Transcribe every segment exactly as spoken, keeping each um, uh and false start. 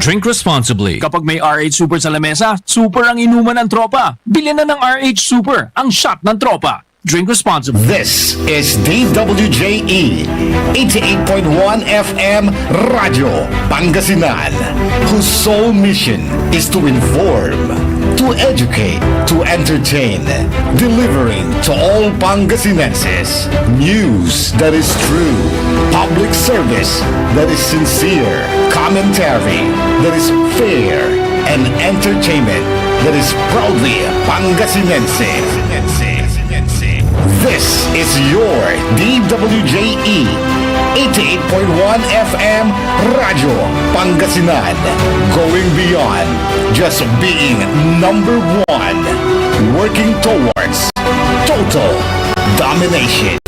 Drink responsibly. Kapag may R H Super sa lamesa, super ang inuman ng tropa. Bilhin na ng R H Super, ang shot ng tropa. Drink responsibly. This is D W J E, eighty-eight point one F M Radyo Pangasinan, whose sole mission is to inform, to educate, to entertain, delivering to all Pangasinenses news that is true, public service that is sincere, commentary that is fair, and entertainment that is proudly Pangasinense. This is your D W J E, eighty-eight point one F M Radyo Pangasinan, going beyond just being number one, working towards total domination.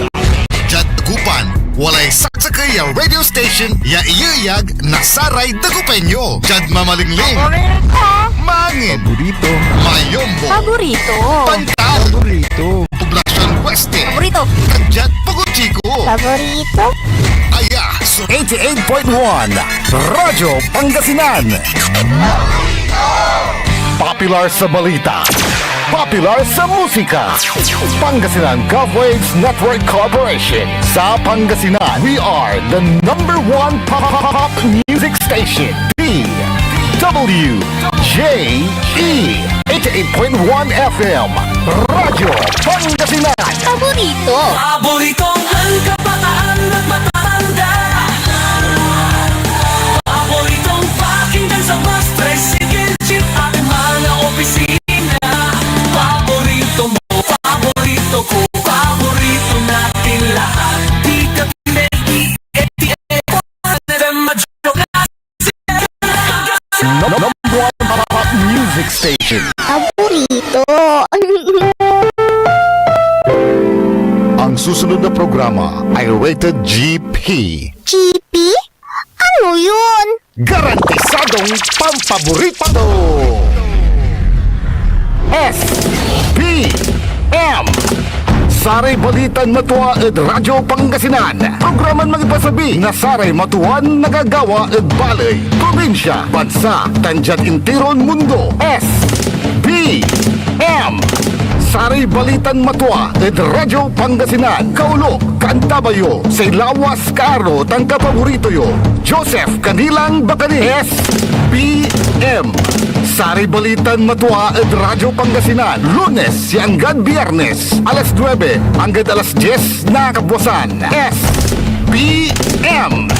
Diad Dagupan, walay saksakey ya radio station ya iyeyag na saray Dagupeño. Diad Mamalingling, Paborito. Mangin, Paborito. Mayombo, Paborito. Pantal, Paborito. Poblacion Oeste, Paborito. Diad Pogo Chico, Paborito. Aya so eighty-eight point one Radyo Pangasinan. Popular sa balita, popular sa musika. Pangasinan Gov Waves Network Corporation. Sa Pangasinan, we are the number one pop, pop, pop music station. D W J E, eighty-eight point one F M, Radyo Pangasinan. Paborito. Paboritong ang kabataan at matatanda. Paboritong pakinggan sa bus, tricycle, jeep at mga opisina. Paborito mo, paborito ko, paborito natin lahat. Dito may D T F F M Radyo Pangasinan. No-, number one pop music station. Paborito. Ang susunod na programa ay rated G P. G P? Ano yun? Garantisadong pampaborito. S P M. Saray balitan matua ed Radyo Pangasinan. Programan mangipasabi na saray matuan nagagawa ed baley, probinsya, bansa, tan diad intiron mundo. S P M. Saray balitan matua ed Radyo Pangasinan. Kaulok, kaantabay yo say lawas, kaaro, tan kapaborito yo, Joseph Kanilang Bacani. S P M. Saray balitan matua ed Radyo Pangasinan, Lunes ya anggad Biyernes, alas nuebe anggad alas dies na kabuasan. S P M.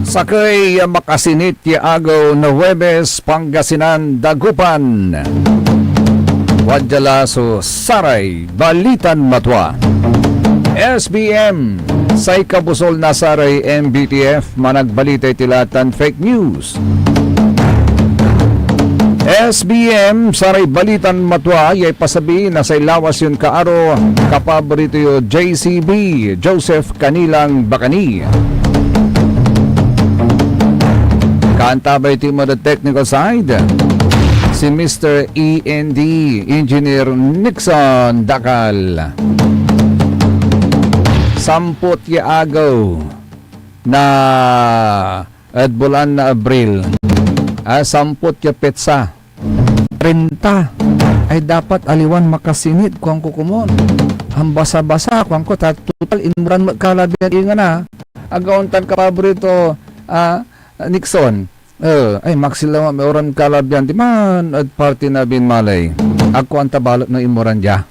Sakey ya makasinit ya agew na Huwebes, Pangasinan, Dagupan. Wadya la so saray balitan matua. S B M, say kabusol na saray M B T F, managbalita iti la tan fake news. S B M, saray balitan matua ya ipasabi na say lawas yon kaaro, kapaborito yo, J C B, Joseph Kanilang Bacani. Kaantabay ti met ed technical side, si Mister E N D, Engineer Nixon Dacal. Sampot ya agew na ed bulan na Abril. Ah, sampot ya petsa. Trinta. Ay, dapat aliwan makasinit, kuanko komon. Ambasa-basa, kuanko, ta total, inmuran met kalabian ingen, ah. Agaw tan kapaborito, ah, Nixon. Eh, ay, maksil lamet may uran kalabian, diman ed parti na Binmaley. Agko anta balet no inmuran dia.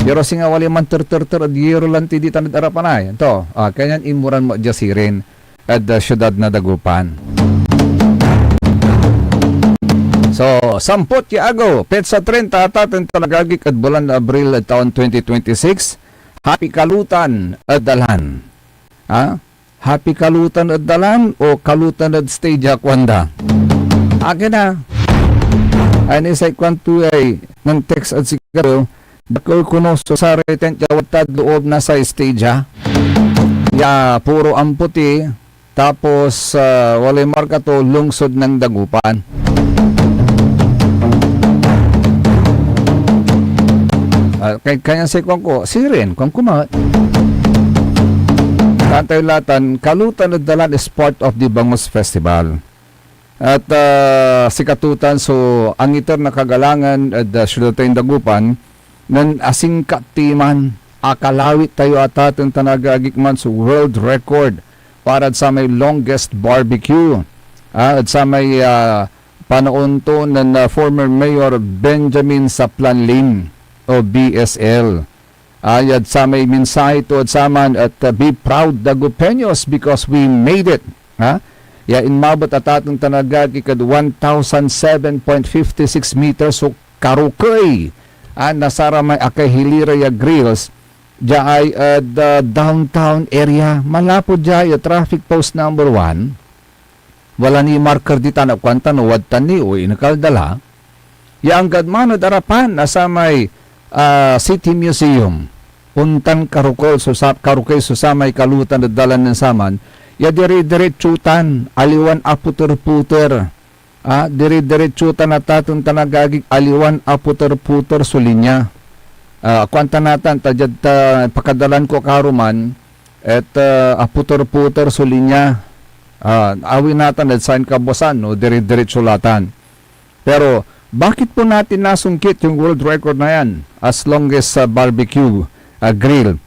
Pero singa walay manterterter ed yero lan ti ditan ed arapan ay. Anto? Ah, kanyan inmuran met dia sirin ed, ah, siudad na Dagupan. So, sampot ya agew, petsa trinta, ataten tan agagik ed bulan na Abril ed taon twenty twenty-six. Happy kalutan ed dalan. Ha? Happy kalutan ed dalan o kalutan ed stage, a kuanda? Akin a. Ay, ni say kuanto ay nag-text ed sikato, dakel kono so saray tent ya wadtad loob na say stage, a? Ya puro amputi, tapos, ah, walay marka to, lungsod ng Dagupan. Ah, kay, kanian say kuanko, sirin, kuanko met. Tan tayo latan, kalutan ed dalan is part of the Bangus Festival. At, ah, sikato tan so angiter na kagalangan ed, ah, siudad tayon Dagupan, nen asingkat ti man, akalawit tayo ata tan agagik man so world record para ed samay longest barbecue, ah, ed samay, ah, panaon to nen, ah, former Mayor Benjamin Saplan Lim o B S L. Ah, yad samay mensahe to ed saman et, ah, "Be proud, Dagupeños, because we made it." Ha? Ya inmabet a tateng tan agagik ed one thousand seven point fifty six meters so karokey, ah, na saramay akahilira ya grills, diay ed, ah, downtown area. Manlapud diay, ah, traffic post number one. Wala ni marker ditan a kuantan no wadtan ni o inekal da la. Ya anggad man ed arapan na samay, ah, City Museum. Ontan karokey so sa-, karokey so samay kalutan ed dalan nen saman, ya dire-diretso tan, aliwan aputer-puter. Ah, dire-diretso tan a tateng tan agagik, aliwan aputer-puter so linya. Ah, kuantan natan, ta diad, ah, pakadalan ko karuman, et, ah, aputer-puter so linya. Ah, awi natan ed sayan kabuasan, no, dire-diretso la tan. Pero, bakit po natin nasungkit yung world record na yan as longest, ah, barbecue, ah, grill?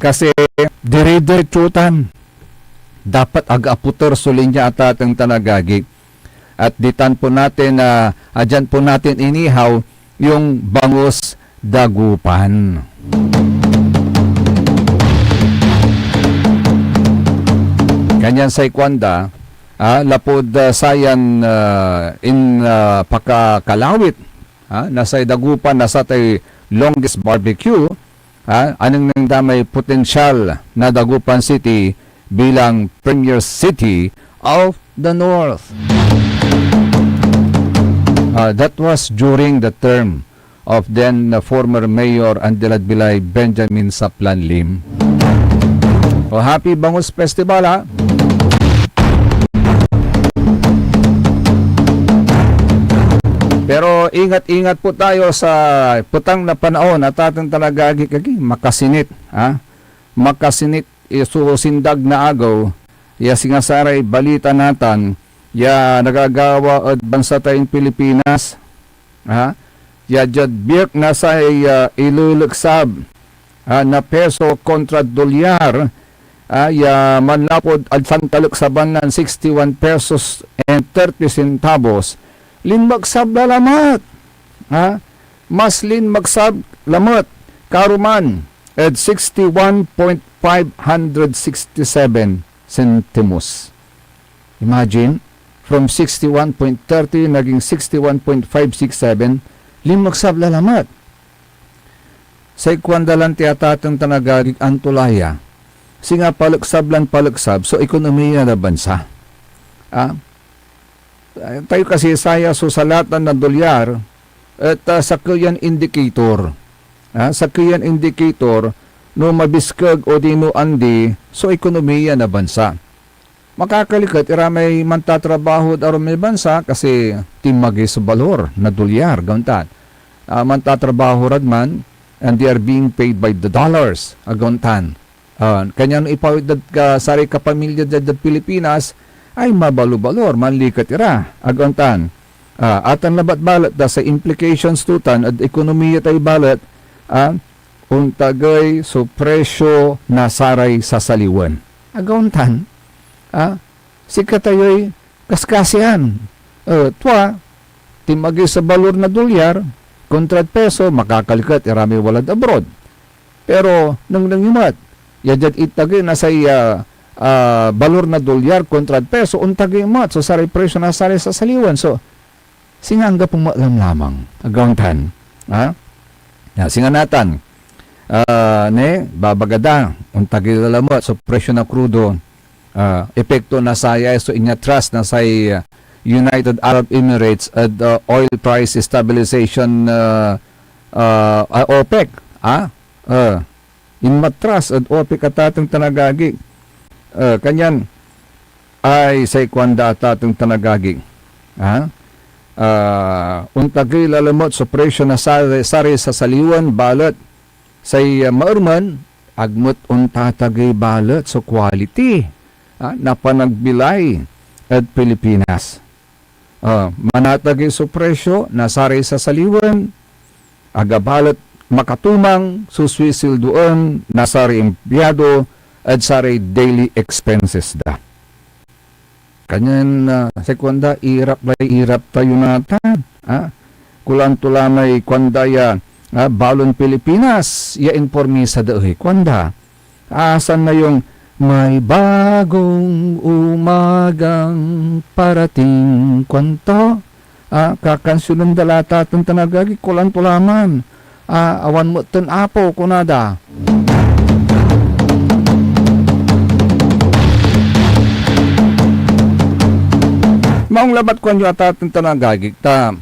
Kasi, dire-diretso tan. Dapat ag aputer so linya a tateng tan agagik. At ditan po natin, ah, ah, diyan po natin inihaw yung Bangus Dagupan. Kanyan say kuanda, ah, lapud, ah, sayan, ah, in, ah, pakakalawit, ah, na say Dagupan, na satay longest barbecue, ah, anengneng da may potensyal na Dagupan City bilang Premier City of the North. Ah, that was during the term of then, uh, former Mayor Andy Ladbilay Benjamin Saplan Lim. O, happy Bangus Festival, ha? Pero ingat-ingat po tayo sa petang na panaon, a tateng tan agagik, makasinit, ha? Makasinit so sindag na agew, ya singa saray balita natan ya nagagawa ed bansa tayon Pilipinas, ha? Ya diad biek na say, ah, ileleksab, ah, na peso kontra dolyar, ah, ya manlapud ag sankaleksaban lan sixty-one pesos and thirty centavos, linmeksab la lamet, ha? Mas linmeksab lamet, karuman, ed sixty-one point five hundred sixty-seven centimos. Imagine, from sixty-one point thirty naging sixty-one point five six seven, linmeksab la lamet. Say kuanda lan ti a tateng tan agagik, anto la ya? Singa paleksab lan paleksab so ekonomiya na bansa. Ah? Tayo kasi saya so salatan na dolyar et, ah, sakey yan indicator. Ah, sakey yan indicator no mabiskeg odino andi so ekonomiya na bansa. Makakaliket ira may mantatrabaho ed arum may bansa kasi tinmagey so balor na dolyar, ag ontan. Ah, mantatrabaho rad man, and they are being paid by the dollars, ag ontan. Ah, kanyan ipawit dad ka-, saray kapamilya dad, dad Pilipinas ay mabalobalor, manliket ira, ag ontan. Ah, atan labat balet da say implications to tan ed ekonomiya tayo balet, ah, ontagey so presyo na saray sasaliwen. Ag ontan, ah, sikatayoy kaskasian. Eh, tua, tinmagey so balor na dolyar kontrad peso, makakaliket ira may walad abroad. Pero nengneng yo met, ya diad itagey na say, ah, ah, balor na dolyar kontrad peso, ontagey met so saray presyo na saray sasaliwen. So, singa anggapo met lamlamang, ag ontan. Ha? Ya, singa natan, ah, ne, babaga da, ontagey la lamet so presyo na krudo, ah, epekto na saya so inyatras na say, ah, United Arab Emirates ed, ah, oil price stabilization, ah, ah, ah, OPEC, ah? Ah, inmatras ed OPEC a tateng tan agagik. Ah, kanyan, ay, say kuanda a tateng tan agagik, ah? ah, ontagey la lamet so presyo na sa-, saray sasaliwen, balet say, ah, maermen, ag met ontatagey balet so quality, ah, na panagbilay ed Pilipinas. Ah, manatagey so presyo na saray sasaliwen, aga balet makatumang so suisildoen na saray empleyado ed saray daily expenses da. Kanyan, ah, say kuanda, irap lay irap tayo natan, ah. Kulaan to la may kuanda ya, ah, balon Pilipinas ya inpormisa da ey, kuanda. Asan na yung "May bagong umagang parating," kuanto? Ah, kakansyonen da la tatan tan agagi, kulaan to la man. Ah, awan met ten apo, kuna da. Maong labat kuanyo a tatan tan agagi, ta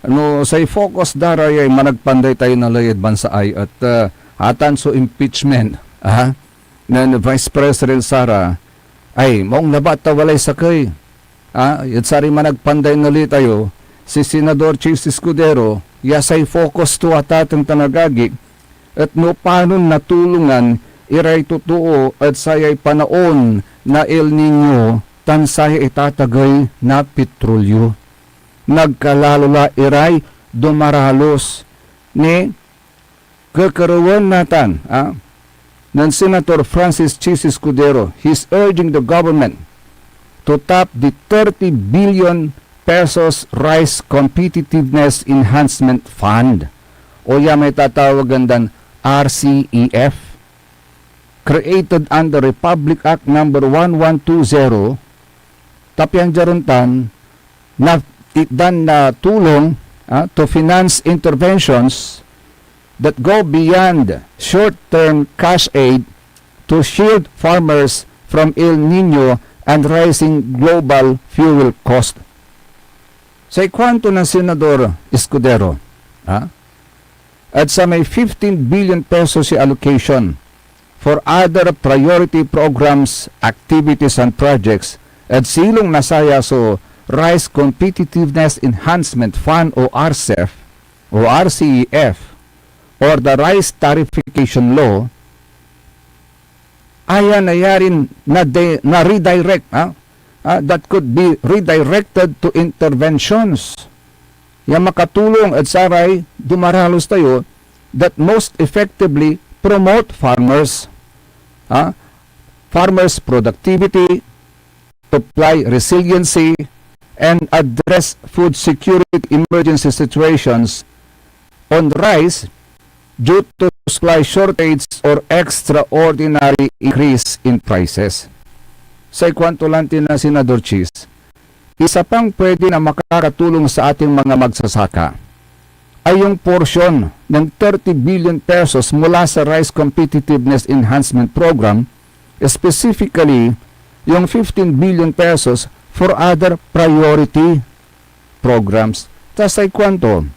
no say focus da ra yay managpanday tayo na ley ed bansa ay, et, ah, atan so impeachment, ah, nen Vice President Sara, ay, maong labat ta walay sakey, ah, ed saray managpanday na ley tayo, si Senador Chiz Escudero, ya say focus to a tatan tan agagi, et no panon natulongan iray totoo ed sayay panaon na El Niño tan sayay itatagey na petrolyo. Nagkalalo la iray dumaralos ni kekerewen natan, ah, nen Senator Francis Chiz Escudero. He's urging the government to tap the thirty billion pesos Rice Competitiveness Enhancement Fund, o ya may tatawagan dan R C E F, created under Republic Act number one one two zero, ta pian dia ron tan, naitdan na tulong, ah, to finance interventions that go beyond short-term cash aid to shield farmers from El Niño and rising global fuel cost. Say kuanto na Senador Escudero, ah, at sa may fifteen billion pesos ya allocation for other priority programs, activities, and projects, ed silong na saya so Rice Competitiveness Enhancement Fund o R C E F, o R C E F, or the Rice Tariffication Law, aya nayarin na de-, na redirect, ah, ah, that could be redirected to interventions ya makatulong ed saray dumaralos tayo that most effectively promote farmers, ah, farmers' productivity, supply resiliency, and address food security emergency situations on rice due to supply shortage or extraordinary increase in prices. Say kuanto lanti na Senador Chiz, isa pang pwede na makakatulong sa ating mga magsasaka ay yung porsyon ng thirty billion pesos mula sa Rice Competitiveness Enhancement Program, specifically yung fifteen billion pesos for other priority programs. Ta say kuanto,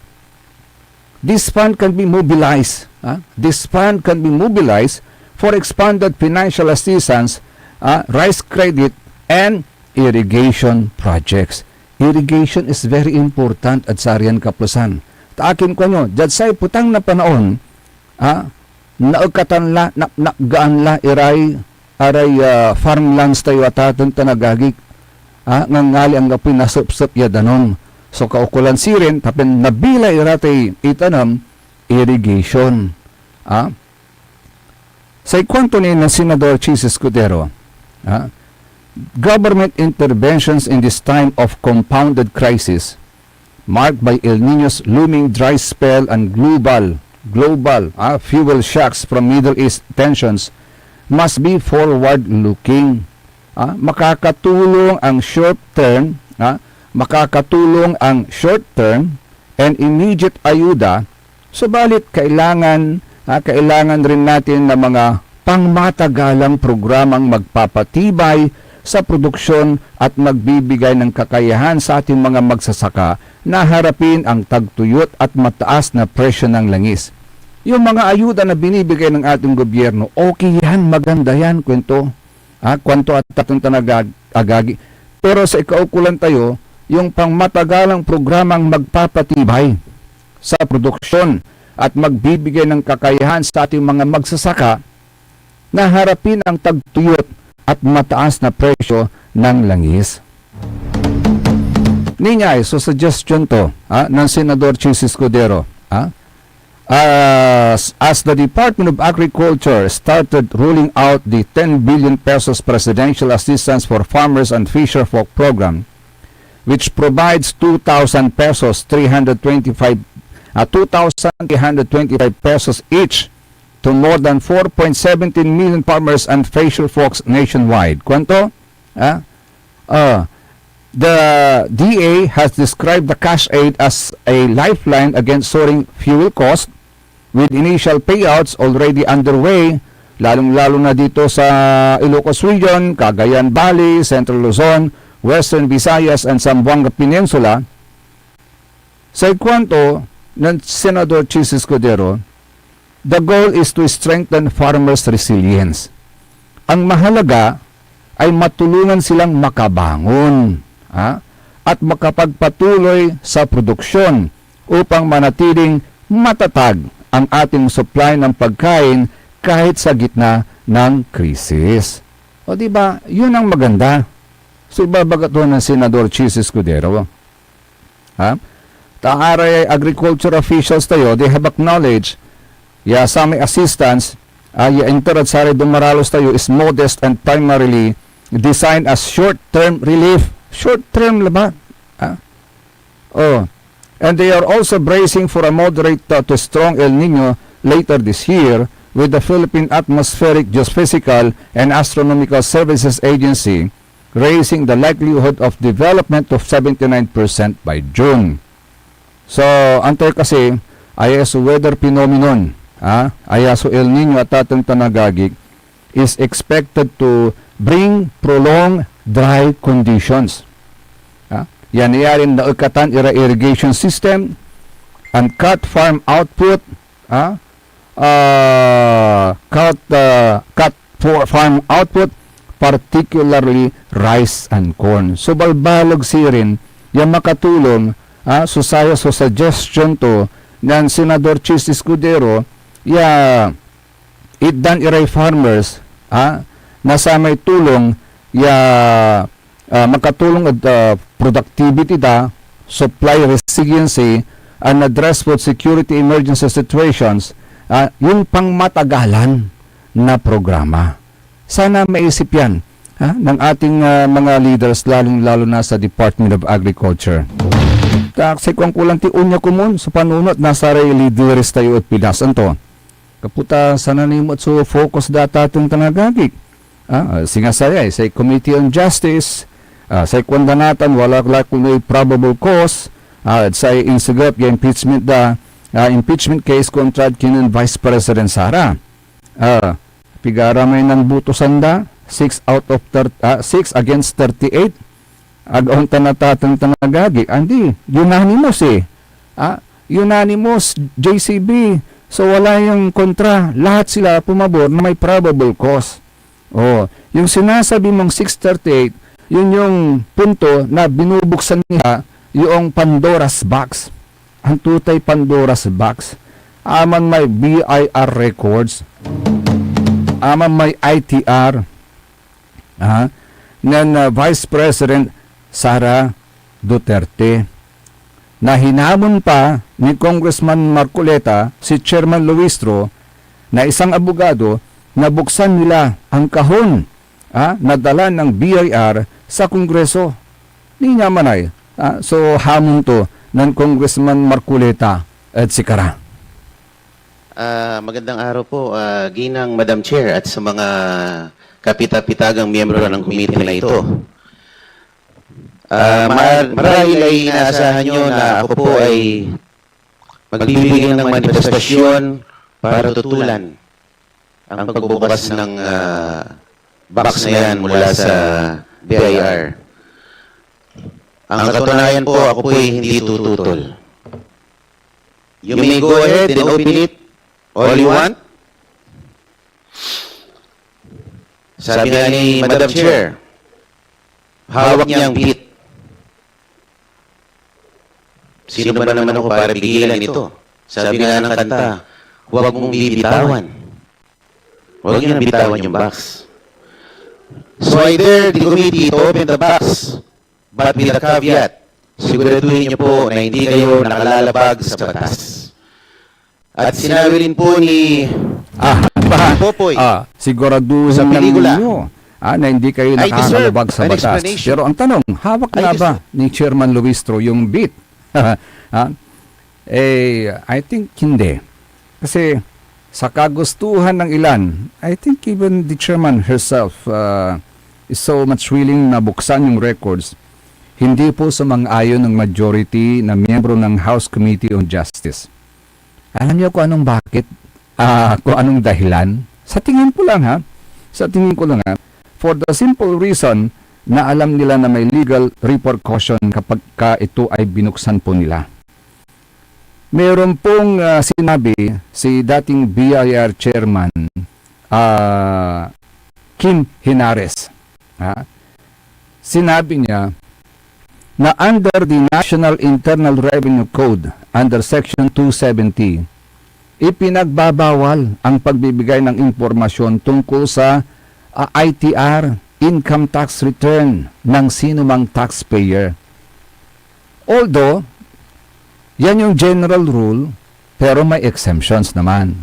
this fund can be mobilized, ah, this fund can be mobilized for expanded financial assistance, ah, rice credit, and irrigation projects. Irrigation is very important ed sarayan kapusan. Ta akin kuanyo, diad say petang na panaon, ah, naekatan la, napnapgaan la iray, aray, ah, farmlands tayo a taten tan agagik, ah, ngangali anggapoy nasepsep ya danum. So, kaukolan sirin, tapin nabilay ira tay itanem, irrigation. Ah, say kuanto ni na Senador Chiz Escudero, ah, government interventions in this time of compounded crisis marked by El Niño's looming dry spell and global, global, ah, fuel shocks from Middle East tensions must be forward-looking. Ah, makakatulong ang short term, ah, makakatulong ang short term and immediate ayuda, subalit kailangan, ah, kailangan rin natin ng mga pangmatagalang programang magpapatibay sa produksyon at magbibigay ng kakayahan sa ating mga magsasaka na harapin ang tagtuyot at mataas na presyo ng langis. Yung mga ayuda na binibigay ng ating gobyerno, okay yan, maganda yan, kwento. Ah, kuanto at taton tan agag-, agagi. Pero sa ikaukulan tayo, yung pangmatagalang programang magpapatibay sa produksyon at magbibigay ng kakayahan sa ating mga magsasaka na harapin ang tagtuyot at mataas na presyo ng langis. Ninya, so suggestion to, ah, ng Senador Chiz Escudero, ah, as, as the Department of Agriculture started rolling out the ten billion pesos Presidential Assistance for Farmers and Fisherfolk Program, which provides two thousand pesos, three hundred twenty-five, uh, two thousand three hundred twenty-five pesos each to more than four point seventeen million farmers and fisherfolks nationwide. Kuanto? Ah? Ah, the D A has described the cash aid as a lifeline against soaring fuel cost, with initial payouts already underway, lalong-lalo na dito sa Ilocos Region, Cagayan Valley, Central Luzon, Western Visayas, and Zamboanga Peninsula. Sa ikuanto ng Senador Chiz Escudero, the goal is to strengthen farmers' resilience. Ang mahalaga ay matulungan silang makabangon, ah, at makapagpatuloy sa produksyon upang manatiling matatag ang ating supply ng pagkain kahit sa gitna ng krisis. O di ba, yun ang maganda. So ibabaga to ng Senador Chiz Escudero. Ha? Ta aray agriculture officials tayo, they have acknowledged ya samay assistance, ah, ya inter ed saray dumaralos tayo is modest and primarily designed as short-term relief. Short-term labat. Ah? Oh. And they are also bracing for a moderate, uh, to strong El Nino later this year, with the Philippine Atmospheric, Geophysical, and Astronomical Services Agency raising the likelihood of development to seventy-nine percent by June. So, anto kasi, aya so weather phenomenon, ah, aya so El Nino a tateng tan agagi, is expected to bring prolonged dry conditions. Ah, yan yarin naekatan ira irrigation system and cut farm output, ah, ah, cut, ah, cut for farm output, particularly rice and corn. So, balbaleg sirin ya makatulong, ah, so saya so suggestion to nen Senador Chiz Escudero ya itdan iray farmers, ah, na samay tulong ya, ah, makatulong ed, ah, productivity da, supply resiliency, and address food security emergency situations, ah, yung pangmatagalan na programa. Sana maisip yan, ah, ng ating, ah, mga leaders, lalong-lalo na sa Department of Agriculture. Ta, say kuan ko lanti, onya komon so panunot na saray lideres tayo ed Pinas. Anto? Kaputa, sana ni met so focus da tateng tan agagi. Ah, ah, singa saya, eh, say Committee on Justice, ah, say kuan da natan, wala la kono probable cause, ah, say inseget ya impeachment da, ah, impeachment case kontra kinen Vice President Sara. Ah, pigara may nanbotosan da, six out of thirty, ah, six against thirty-eight. Ag ontan a tateng tan agagi. Andi, unanimous eh. Ah, unanimous, J C B. So, wala yung kontra. Lahat sila pumabor na may probable cause. Oh, yung sinasabi mong six thirty-eight, yun yung punto na binubuksan nila yung Pandora's Box. Anto tay Pandora's Box? Aman may B I R records. Aman may I T R. Ah, nen, ah, Vice President Sara Duterte. Nahinamon pa ni Congressman Marcoleta si Chairman Luistro na isang abogado na buksan nila ang kahon, ah, na dala ng B I R sa Kongreso. Ninia manay, ah, so hamon to nen Congressman Marcoleta ed sikara. Ah, magandang araw po, ah, Ginang Madam Chair at sa mga kapitapitagang miyembro ng komite na ito. Ah, ma-, marahil ay inaasahan nyo na ako po ay magbibigay ng manifestasyon para tutulan ang pagbubukas ng, ah, box na yan mula sa B I R. Ang katunayan po, ako po ay hindi tututol. You may go ahead and open it all you want. Sabi nga ni Madam Chair, hawak niya ang bit. Sino ba naman ako para pigilan ito? Sabi nga ng kanta, "Huwag mong bibitawan. Huwag niyo nang bitawan yung box." So I dare the committee to open the box, but with a caveat, siguraduhin niyo po na hindi kayo nakalalabag sa batas. At sinabi rin po ni Ah, ba? Popoy, Ah, siguraduhin Sa lang pelikula, ninyo, ah, na hindi kayo I deserve nakakalabag sa an batas. explanation. Pero ang tanong, hawak I na ba deserve- ni Chairman Luistro yung beat? Ah, eh, I think hindi. Kasi sa kagustuhan ng ilan, I think even the chairman herself uh, is so much willing na buksan yung records, hindi po sumang-ayon ng majority na miyembro ng House Committee on Justice. Alam niyo kung anong bakit? Ah, kung anong dahilan? Sa tingin ko lang ha, sa tingin ko lang ha, for the simple reason na alam nila na may legal repercussion kapag ka ito ay binuksan po nila. Meron pong ah, sinabi si dating B I R chairman, ah, Kim Henares. Ha? Sinabi niya na under the National Internal Revenue Code, under Section two seventy, ipinagbabawal ang pagbibigay ng impormasyon tungkol sa ah, I T R, income tax return ng sinumang taxpayer. Although, yan yung general rule, pero may exemptions naman.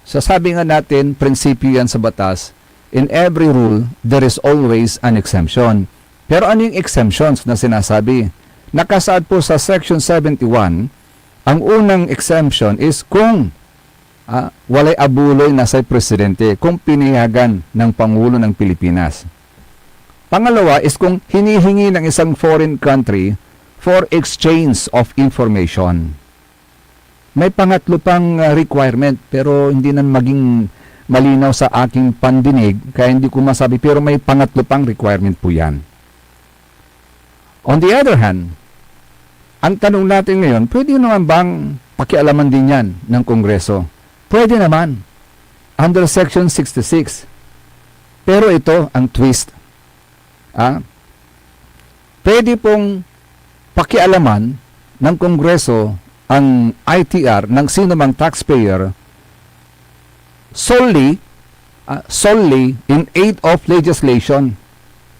Sasabi nga natin, prinsipyo yan sa batas, in every rule, there is always an exemption. Pero ano yung exemptions na sinasabi? Nakasaad po sa Section seventy-one, ang unang exemption is kung ah, walay abuloy na say presidente kung pinayagan ng Pangulo ng Pilipinas. Pangalawa is kung hinihingi ng isang foreign country for exchange of information. May pangatlo pang ah, requirement pero hindi nan maging malinaw sa aking pandinig kaya hindi ko masabi pero may pangatlo pang requirement po yan. On the other hand, ang tanong natin ngayon, pwede naman bang pakialaman din yan ng Kongreso? Pwede naman. Under Section sixty-six. Pero ito ang twist. Ah, pwede pong pakialaman ng Kongreso ang I T R ng sino mang taxpayer solely, ah, solely in aid of legislation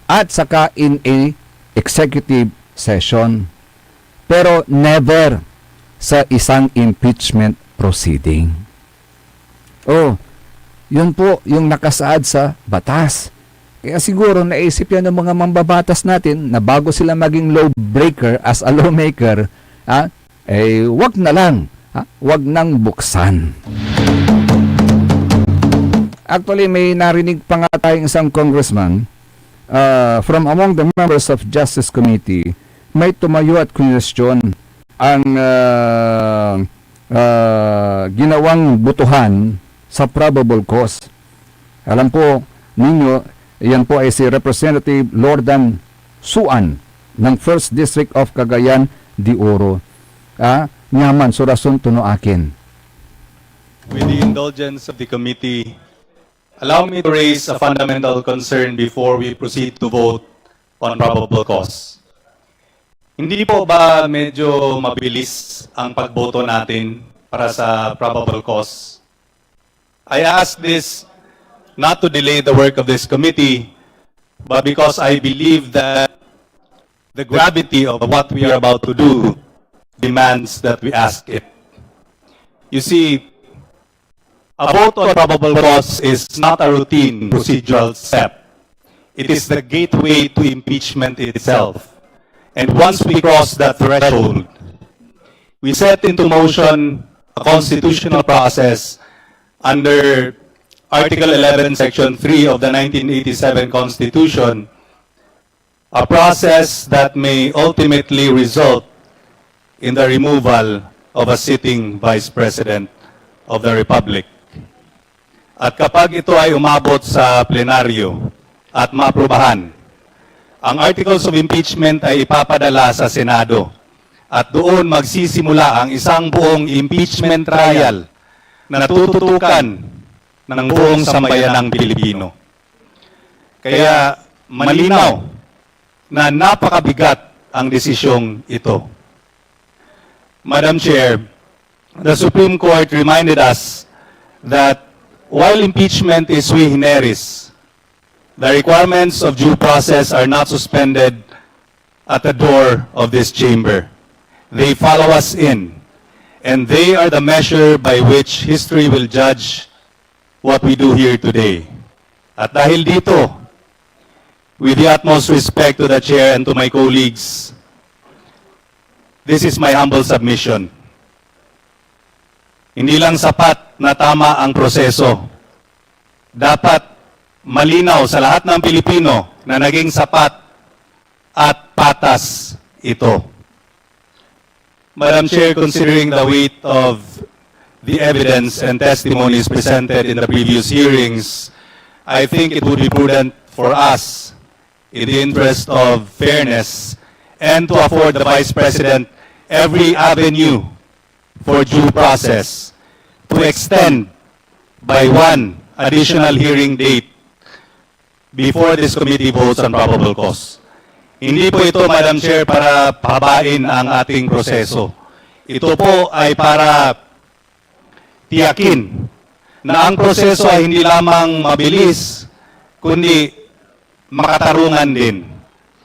at saka in a executive session. Pero never sa isang impeachment proceeding. Oh, yun po yung nakasaad sa batas. Kaya siguro naisip yan ng mga mambabatas natin na bago sila maging law breaker as a lawmaker, ah, eh, wag na lang, ah, wag nang buksan. Actually, may narinig pa nga tayong isang congressman ah, from among the members of Justice Committee, may tumayo at kinwestiyon ang ah, ah, ginawang botohan sa probable cause. Alam po ninyo, yan po ay si Representative Lordan Suan ng First District of Cagayan de Oro. Ah, nyaman so rason to no akin. With the indulgence of the committee, allow me to raise a fundamental concern before we proceed to vote on probable cause. Hindi po ba medyo mabilis ang pagboto natin para sa probable cause? I ask this not to delay the work of this committee, but because I believe that the gravity of what we are about to do demands that we ask it. You see, a vote on probable cause is not a routine procedural step. It is the gateway to impeachment itself. And once we cross that threshold, we set into motion a constitutional process under Article eleven, Section three of the nineteen eighty-seven Constitution, a process that may ultimately result in the removal of a sitting Vice President of the Republic. At kapag ito ay umabot sa plenaryo at maaprubahan, ang Articles of Impeachment ay ipapadala sa Senado at doon magsisimula ang isang buong impeachment trial na tututukan ng buong sambayanang Pilipino. Kaya malinaw na napakabigat ang desisyong ito. Madam Chair, the Supreme Court reminded us that while impeachment is sui generis, the requirements of due process are not suspended at the door of this chamber. They follow us in, and they are the measure by which history will judge what we do here today. At dahil dito, with the utmost respect to the chair and to my colleagues, this is my humble submission. Hindi lang sapat na tama ang proseso. Dapat malinaw sa lahat ng Pilipino na naging sapat at patas ito. Madam Chair, considering the weight of the evidence and testimonies presented in the previous hearings, I think it would be prudent for us, in the interest of fairness, and to afford the Vice President every avenue for due process, to extend by one additional hearing date before this committee votes on probable cause. Hindi po ito, Madam Chair, para pahabain ang ating proseso. Ito po ay para tiyakin na ang proseso ay hindi lamang mabilis, kundi makatarungan din.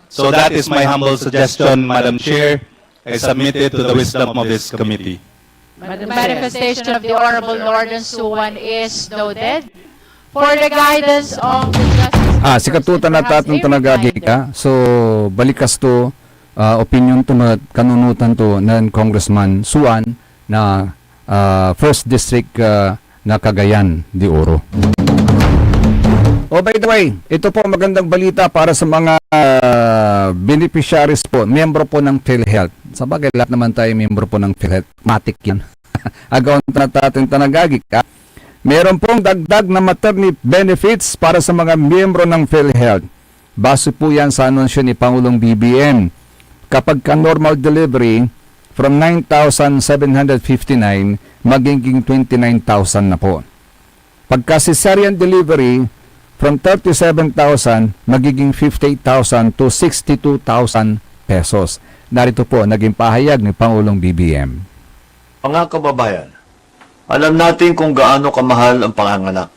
So that is my humble suggestion, Madam Chair. I submit it to the wisdom of this committee. The manifestation of the Honorable Lord and Suan is noted. For the guidance of the Justice Ah, sikatotan na tatang tanagagi ka. So, balikas to, ah, opinion to na kanunutan to nen Congressman Suan na ah, First District ah, na Cagayan de Oro. Oh, by the way, ito po magandang balita para sa mga ah, beneficiaries po, miyembro po ng PhilHealth. Sa bagay, lahat naman tayo miyembro po ng PhilHealth. Matik yan. Agawan na tatang tanagagi ka. Meron pong dagdag na maternity benefits para sa mga miyembro ng PhilHealth. Base po yan sa anunsyo ni Pangulong B B M. Kapag ka normal delivery, from nine thousand seven hundred fifty-nine, magiging twenty-nine thousand na po. Pagka cesarean delivery, from thirty-seven thousand, magiging fifty-eight thousand to sixty-two thousand pesos. Narito po, naging pahayag ni Pangulong B B M. Mga kababayan, alam natin kung gaano kamahal ang panganganak.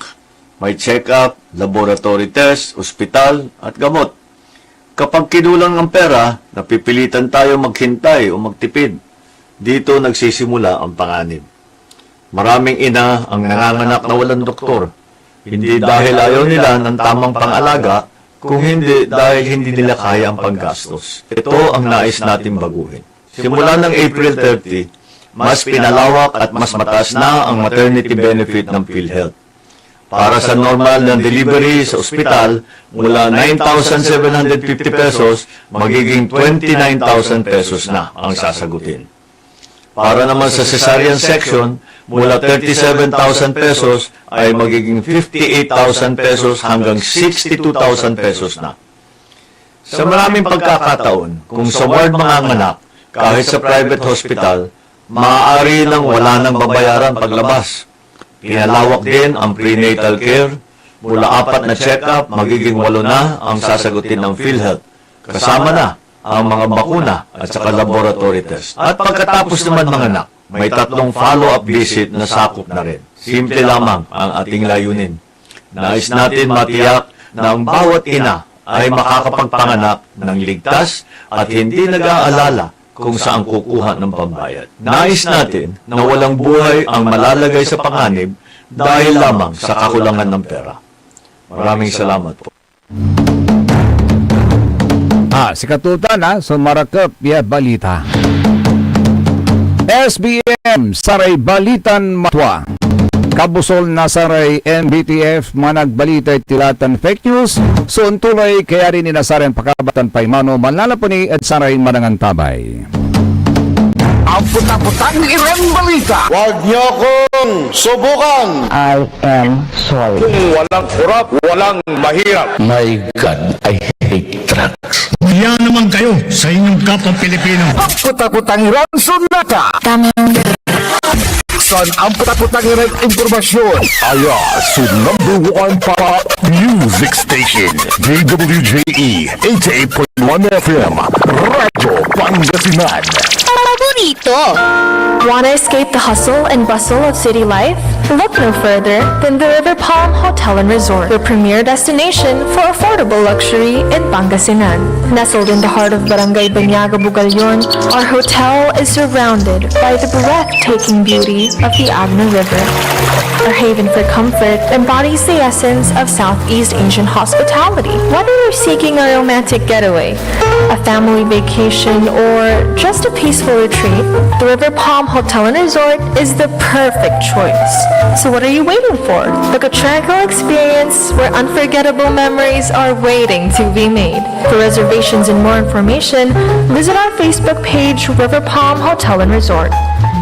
May check-up, laboratory test, ospital, at gamot. Kapag kinulang ang pera, napipilitan tayo maghintay o magtipid. Dito nagsisimula ang panganib. Maraming ina ang nanganganak na walang doktor. Hindi dahil ayaw nila ng tamang pangalaga, kung hindi dahil hindi nila kaya ang panggastos. Ito ang nais nating baguhin. Simula ng April thirty, mas pinalawak at mas mataas na ang maternity benefit ng PhilHealth. Para sa normal na delivery sa ospital, mula nine thousand seven hundred fifty pesos, magiging twenty-nine thousand pesos na ang sasagutin. Para naman sa cesarean section, mula thirty-seven thousand pesos ay magiging fifty-eight thousand pesos hanggang sixty-two thousand pesos na. Sa maraming pagkakataon, kung sa ward manganganak, kahit sa private hospital, maaari nang wala nang babayaran paglabas. Pinalawak din ang prenatal care, mula apat na check-up, magiging walo na ang sasagutin ng PhilHealth, kasama na ang mga bakuna at saka laboratory test. At pagkatapos naman manganak, may tatlong follow-up visit na sakop na rin. Simple lamang ang ating layunin. Nais natin matiyak na ang bawat ina ay makakapagpanganak ng ligtas at hindi nag-aalala kung saan kukuha ng pambayad. Nais natin na walang buhay ang malalagay sa panganib dahil lamang sa kakulangan ng pera. Maraming salamat po. Ah, sikatotan ha, so marakep ya balita. S B M, saray balitan matua. Kabusol na saray M B T F, managbalita ed tilatan fake news, so ontuloy kayari ni na saray pakabatan paimano, manlalaponi ed saray manangantabay. Ampot-ampotang Iran Balita. Huwag niyo akong subukan. I am sorry. Kung walang kurap, walang mahirap. My God, I hate drugs. Yan naman kayo sa inyong kapwa Pilipino. Ampot-ampotang Iran Sunata. Tamang San ampot-ampotang Iran Impormasyon. Aya so number one pa music station, D W J E eighty-eight point one F M, Radyo Pangasinan. Paborito. Want to escape the hustle and bustle of city life? Look no further than the River Palm Hotel and Resort, your premier destination for affordable luxury in Pangasinan. Nestled in the heart of Barangay Banyaga, Bugallon, our hotel is surrounded by the breathtaking beauty of the Agno River. Our haven for comfort embodies the essence of Southeast Asian hospitality. Whether you're seeking a romantic getaway, a family vacation, or just a peaceful retreat, the River Palm Hotel and Resort is the perfect choice. So what are you waiting for? Book a tranquil experience where unforgettable memories are waiting to be made. For reservations and more information, visit our Facebook page, River Palm Hotel and Resort.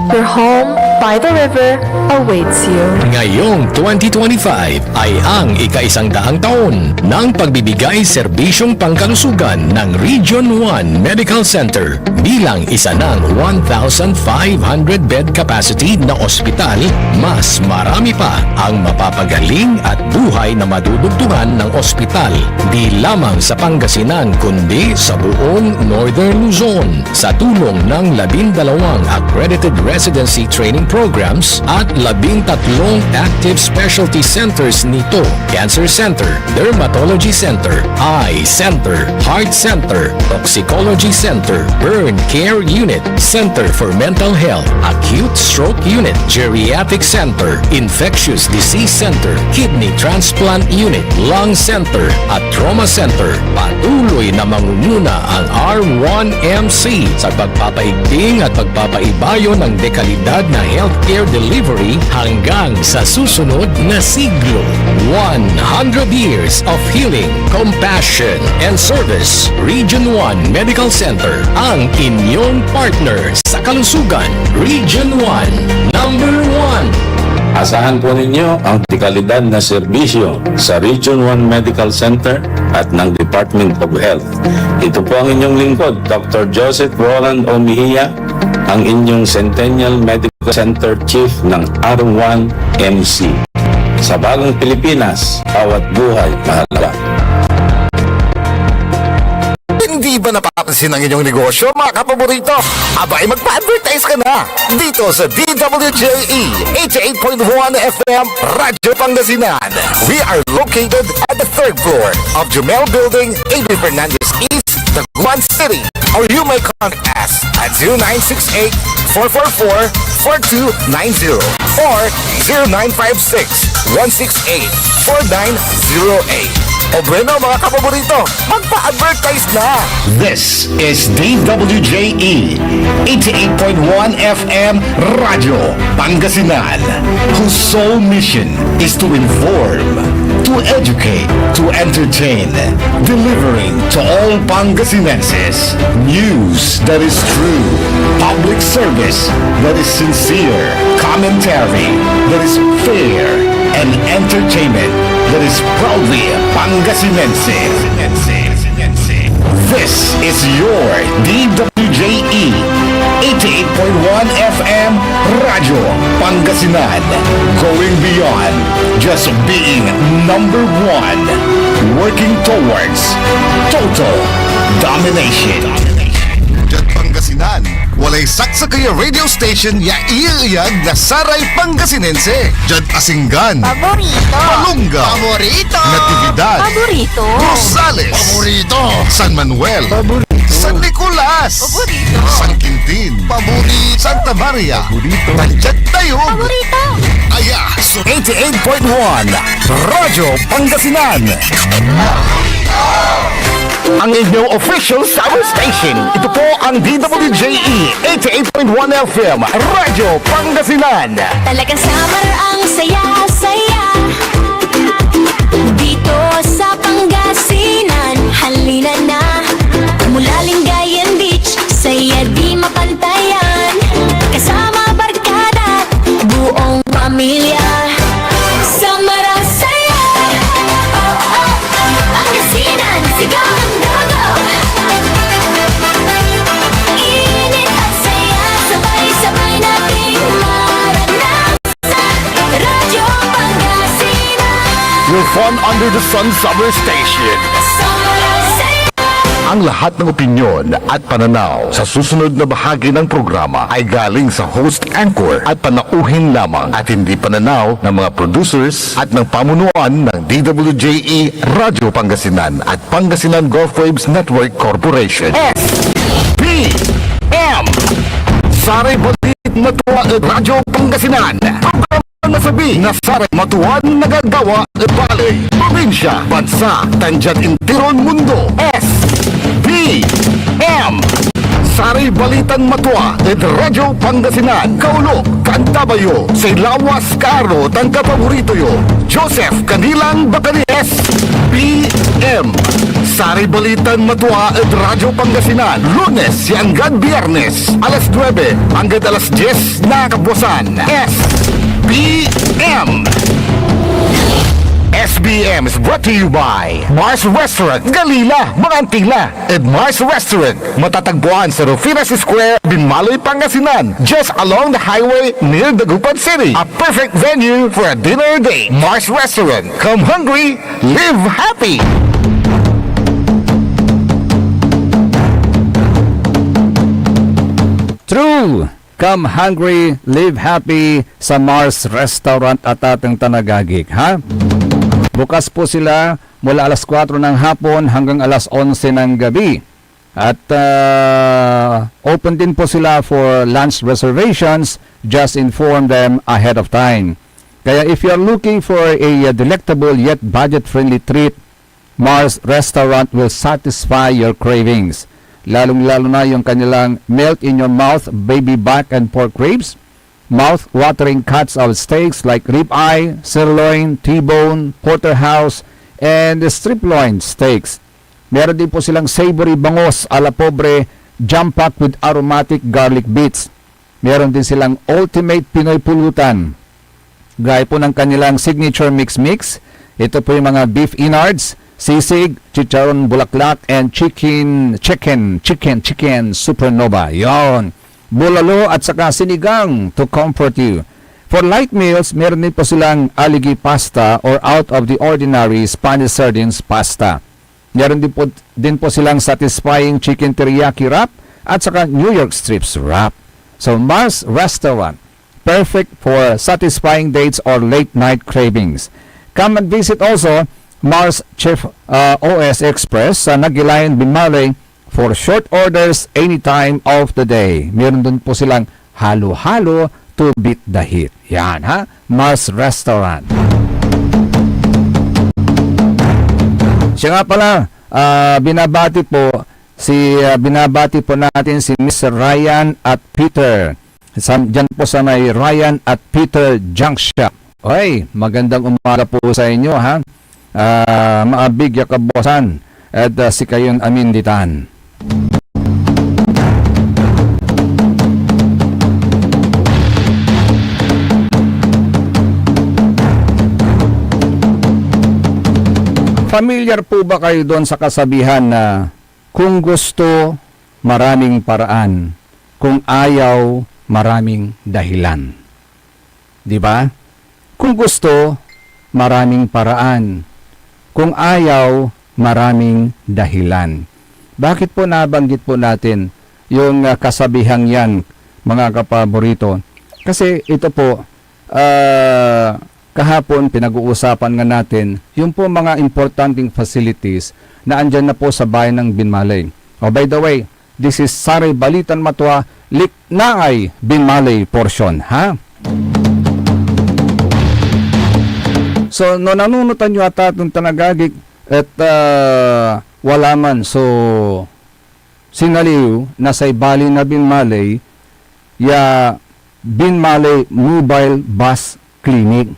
Your home by the river awaits you. Ngayong twenty twenty-five ay ang ikaisang daang taon ng pagbibigay serbisyong pangkalusugan ng Region one Medical Center. Bilang isa ng one thousand five hundred bed capacity na ospital, mas marami pa ang mapapagaling at buhay na madudugtungan ng ospital, di lamang sa Pangasinan, kundi sa buong Northern Luzon. Sa tulong ng labindalawang accredited residency training programs at labintatlong active specialty centers nito, Cancer Center, Dermatology Center, Eye Center, Heart Center, Toxicology Center, Burn Care Unit, Center for Mental Health, Acute Stroke Unit, Geriatric Center, Infectious Disease Center, Kidney Transplant Unit, Lung Center, at Trauma Center. Patuloy na mangunguna ang R one M C sa pagpapaigting at pagpapaibayo ng dekalidad na healthcare delivery hanggang sa susunod na siglo. One hundred years of healing, compassion, and service. Region one Medical Center, ang inyong partner sa kalusugan. Region one, number one. Asahan po ninyo ang dekalidad na serbisyo sa Region one Medical Center at ng Department of Health. Ito po ang inyong lingkod, Doctor Joseph Roland O. Mejia, ang inyong Centennial Medical Center Chief ng R one M C. Sa bagong Pilipinas, bawat buhay mahalaga. Hindi ba napapansin ang inyong negosyo, mga kapaborito? Abay, magpa-advertise ka na dito sa D W J E eighty-eight point one F M Radyo Pangasinan. We are located at the third floor of Jumel Building, A B Fernandez East, Dagupan City. Or you may contact us at zero nine six eight, four four four, four two nine zero or zero nine five six, one six eight, four nine zero eight. O bueno, mga kapaborito, magpa-advertise na! This is D W J E eighty-eight point one F M Radyo Pangasinan, whose sole mission is to inform, to educate, to entertain, delivering to all Pangasinenses news that is true, public service that is sincere, commentary that is fair, and entertainment that is proudly Pangasinense. This is your D W J E eighty-eight point one F M Radyo Pangasinan. Going beyond just being number one. Working towards total domination. Diad Pangasinan, walay saksakey a radio station ya ieyag na saray Pangasinense. Diad Asinggan. Paborito. Malunggao. Paborito. Natividad. Paborito. Rosales. Paborito. San Manuel. Paborito. San Nicolas. Paborito. San Quintin. Paborito. Santa Maria. Paborito. Tan diad Tayug. Paborito. Aya so eighty-eight point one Radyo Pangasinan. Ang inyong official summer station. Ito po ang D W J E eighty-eight point one F M, Radyo Pangasinan. Talagang summer ang saya-saya dito sa Pangasinan. Halina na, mula Lingayen Beach, saya di mapantayan. Kasama barkada, buong pamilya. Summer ang saya. Oh, oh, oh. Pangasinan, sigaw ng dugo. Init at saya, sabay-sabay nating maranasan. Radyo Pangasinan. Your fun under the sun summer station. Summer ang saya. Ang lahat ng opinyon at pananaw sa susunod na bahagi ng programa ay galing sa host anchor at panauhin lamang at hindi pananaw ng mga producers at ng pamunuan ng D W J E Radio Pangasinan at Pangasinan Gulf Waves Network Corporation. S P M. Saray balitad matua ed Radyo Pangasinan. Programa na sabi na saray matuan nagagawa ed baley, probinsya, bansa, tan diad interon mundo. S P M. Saray balitan matua ed Radyo Pangasinan, Kaulok, Cantabayo, say lawas, kaaro, tan kapaborito yo, Joseph Canilang Bacani. S P M. Saray balitan matua ed Radyo Pangasinan, Lunes ya anggad Biyernes, alas nuebe anggad alas dies na kabuasan. S P M. S P M is brought to you by Mars Restaurant, Galila, mga Antila. At Mars Restaurant, matatagpuan sa Rufinas Square, Binmaloy, Pangasinan, just along the highway near Dagupan City. A perfect venue for a dinner date. Mars Restaurant. Come hungry, live happy. True. Come hungry, live happy sa Mars Restaurant, atateng tan agagik, ha? Bukas po sila mula alas kuwatro ng hapon hanggang alas onse ng gabi. At, ah, open din po sila for lunch reservations. Just inform them ahead of time. Kaya if you're looking for a, uh, delectable yet budget-friendly treat, Mars Restaurant will satisfy your cravings. Lalong-lalo na yung kanilang melt in your mouth baby back and pork ribs, mouth-watering cuts of steaks like ribeye, sirloin, T-bone, porterhouse, and strip loin steaks. Meron din po silang savory bangus a la pobre, jam-packed with aromatic garlic bits. Meron din silang ultimate Pinoy pulutan. Gaya po ng kanilang signature mix-mix. Ito po yung mga beef innards, sisig, chicharon bulaklak, and chicken, chicken, chicken, chicken supernova. Yon. Bulalo at saka sinigang to comfort you. For light meals, meron din po silang aligi pasta or out of the ordinary Spanish sardines pasta. Meron din po, din po silang satisfying chicken teriyaki wrap at saka New York strips wrap. So, Mars Restaurant, perfect for satisfying dates or late night cravings. Come and visit also Mars Chief, uh, O S Express sa Nagilayan, Binmaloy, for short orders any time of the day. Meron din po silang halo-halo to beat the heat. Yan, ha? Mars Restaurant. Siya nga pala, ah, binabati po si, ah, binabati po natin si Mister Ryan at Peter. Sa, dyan po sa may Ryan at Peter Junk Shop. Oy, magandang umaga po sa inyo, ha? Ah, maabig ya kabuasan ed, ah, sikayon amin ditan. Familiar po ba kayo doon sa kasabihan na, "Kung gusto, maraming paraan. Kung ayaw, maraming dahilan"? Di ba? Kung gusto, maraming paraan. Kung ayaw, maraming dahilan. Bakit po nabanggit po natin yung, ah, kasabihang yan, mga kapaborito? Kasi ito po, ah, kahapon pinag-uusapan nga natin yung po mga importanteng facilities na andyan na po sa bayan ng Binmalay. Oh, by the way, this is Saray Balitan Matua, Liknaay Binmalay portion, ha? So, no nanunotan yo ata ton tanagagik et, ah, wala man so sinaliw na say bali na Binmalay ya Binmalay Mobile Bus Clinic.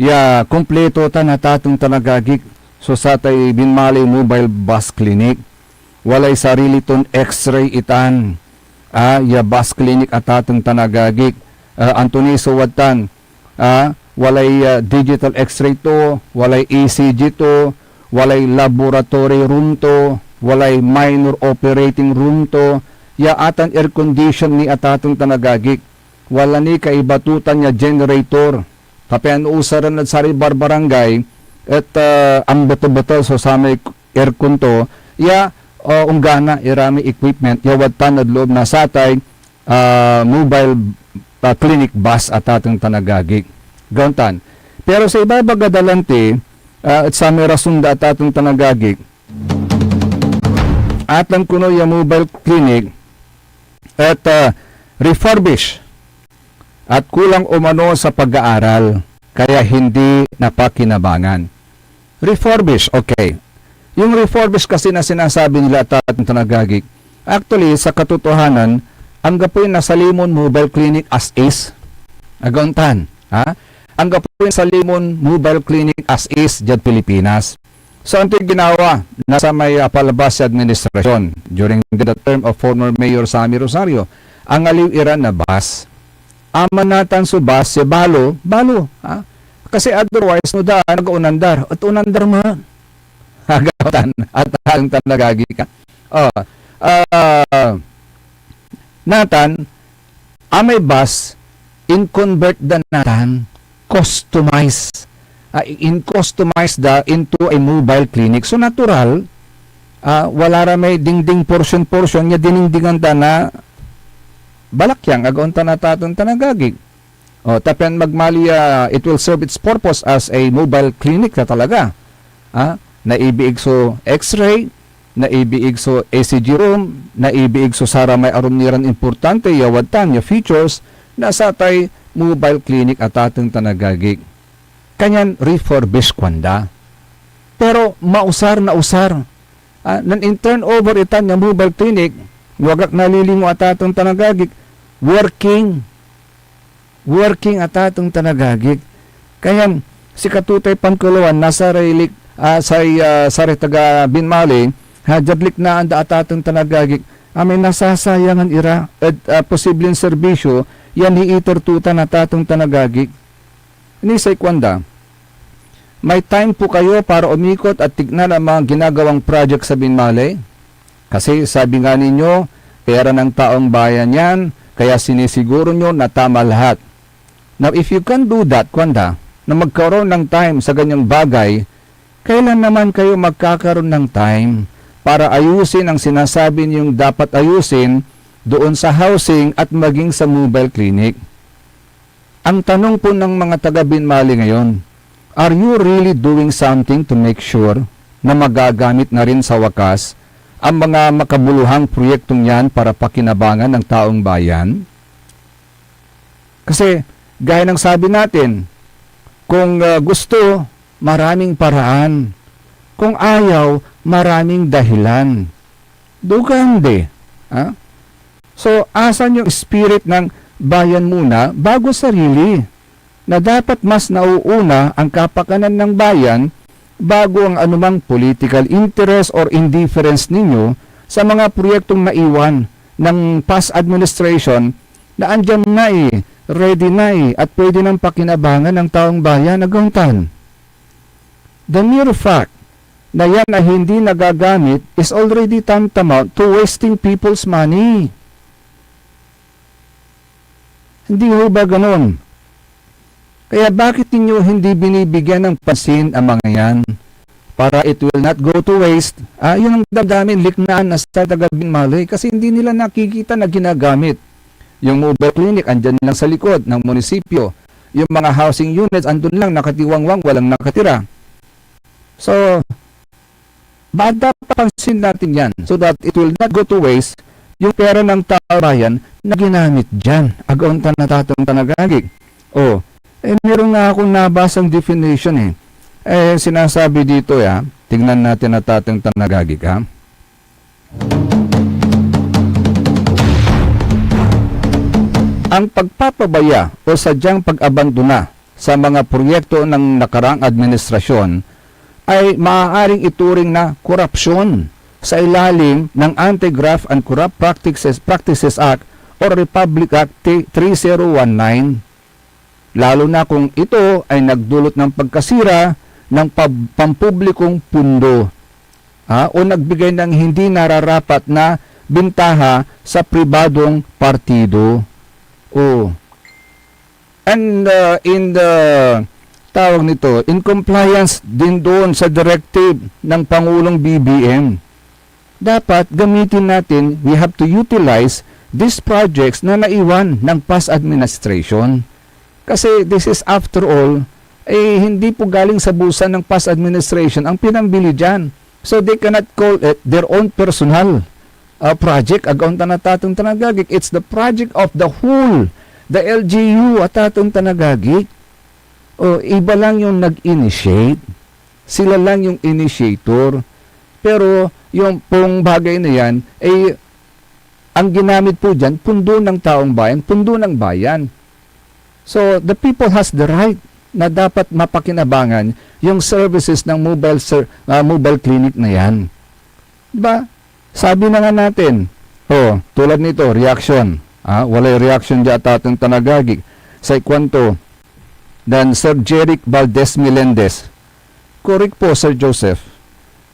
Ya, kumpleto tan natateng tan agagik so satay Binmalay Mobile Bus Clinic. Walay sarili ton X-ray itan. Ah, ya bus clinic atateng tan agagik. Ah, anto ni so wadtan? Ah, walay, ah, digital X-ray to, walay E C G to, walay laboratory room to, walay minor operating room to, ya atan air condition ni atateng tan agagik. Wala ni kaiba to tan ya generator. Ta pian usaren ed saray barbarangay et, ah, ambetel-betel so samay aircon to, ya, ah, onggana iramay equipment ya wadtan ed loob na satay, ah, mobile, ah, clinic bus, atateng tan agagik. Gawan tan. Pero say ibabaga da lanti, ah, et samay rason da, atateng tan agagik, atan kono ya mobile clinic et, ah, refurbish at kulang umano sa pag-aaral, kaya hindi napakinabangan. Refurbish, okay. Yung refurbish kasi na sinasabi nila, atateng tan agagik, actually, sa katotohanan, anggapoy nasalimon mobile clinic as is. Agauntan, ha? Anggapoy nasalimon mobile clinic as is diad Pilipinas. So, antoy ginawa na samay, ah, palabas ya administrasyon during the term of former Mayor Sammy Rosario? Angaliw ira na bus. Aman natan so bus ya balo, balo, ha? Kasi otherwise, no daan, nag-unandar. Et unandar met. Agauntan, atateng tan agagik. Oh, ah, natan, amay bus, in-convert da natan, customize. Ah, in-customize da into a mobile clinic. So, natural, ah, wala ra may dingding portion-portion ya diningdingan da na balakyang, agauntan, atateng tan agagik. Oh, ta pian magmaliw ya it will serve its purpose as a mobile clinic na talaga. Ah, naibiig so X-ray, naibiig so E C G room, naibiig so saramay arum ni ran importante ya wadtan ya features na satay mobile clinic, atateng tan agagik. Kanyan refurbish, kuanda. Pero mausar na usar. Ah, nen in-turnover itan ya mobile clinic, no agak nalilingo, atateng tan agagik, working. Working, atateng tan agagik. Kanyan sikato tay pankelowan na saray lik-, ah, say, ah, saray taga Binmali, ha, diad liknaan da, atateng tan agagik, amay nasasayangan ira ed, ah, posibleng serbisyo ya niiter to tan, atateng tan agagik. Ni say kuanda, "May time po kayo para umikot at tignan ang mga ginagawang project sa Binmali? Kasi sabi nga ninyo, pera ng taong bayan yan, kaya sinisiguro nyo na tama lahat." Now, if you can do that, kuanda, na magkaroon ng time sa ganyang bagay, kailan naman kayo magkakaroon ng time para ayusin ang sinasabi niyong dapat ayusin doon sa housing at maging sa mobile clinic? Ang tanong po ng mga taga Binmali ngayon, are you really doing something to make sure na magagamit na rin sa wakas ang mga makabuluhang proyektong yan para pakinabangan ng taong bayan? Kasi, gaya ng sabi natin, kung, ah, gusto, maraming paraan. Kung ayaw, maraming dahilan. Dugan de, ha? So, asan yung spirit ng bayan muna bago sarili? Na dapat mas nauuna ang kapakanan ng bayan bago ang anumang political interest or indifference ninyo sa mga proyektong naiwan ng past administration na andyan na eh, ready na eh, at pwede nang pakinabangan ng taong bayan, agauntan. The mere fact na yan ay hindi nagagamit is already tantamount to wasting people's money. Hindi ho ba ganun? Kaya bakit ninyo hindi binibigyan ng pansin ang mga yan? Para it will not go to waste. Ah, yun ang damdamin, liknaan na sa taga Binmali kasi hindi nila nakikita na ginagamit yung mobile clinic, andyan lang sa likod ng munisipyo. Yung mga housing units, andun lang, nakatiwangwang, walang nakatira. So, ba-, dapat pansin natin yan so that it will not go to waste yung pera ng taong bayan na ginamit dyan. Agauntan, atateng tan agagik. Oh, eh, meron nga akong nabasang definition eh. Eh, sinasabi dito, ya, tingnan natin, atateng tan agagik, ha? Ang pagpapabaya o sadyang pag-abandona sa mga proyekto ng nakaraang administrasyon ay maaaring ituring na korupsyon sa ilalim ng Anti-Graft and Corrupt Practices, Practices Act o Republic Act three zero one nine, lalo na kung ito ay nagdulot ng pagkasira ng pab-, pampublikong pundo, ha, o nagbigay ng hindi nararapat na bintaha sa pribadong partido. O, and, uh, in the, tawag nito, in compliance din doon sa directive ng Pangulong B B M. dapat gamitin natin, we have to utilize these projects na naiwan ng past administration. Kasi this is, after all, eh, hindi po galing sa bulsa ng past administration ang pinambili dyan. So they cannot call it their own personal, ah, project. Agaon ta natateng tan agagik, it's the project of the whole, the L G U, atateng tan agagik. O, iba lang yung nag-initiate. Sila lang yung initiator. Pero yung pong bagay na yan, eh, ang ginamit po dyan, pundo ng taong bayan, pundo ng bayan. So, the people has the right na dapat mapakinabangan yung services ng mobile ser-, ah, mobile clinic na yan. Di ba? Sabi na nga natin, oh, tulad nito, reaction. Ah, walay reaction dia atateng tan agagik. Say kuanto dan Sir Jeric Valdez Melendez. Korek po, Sir Joseph.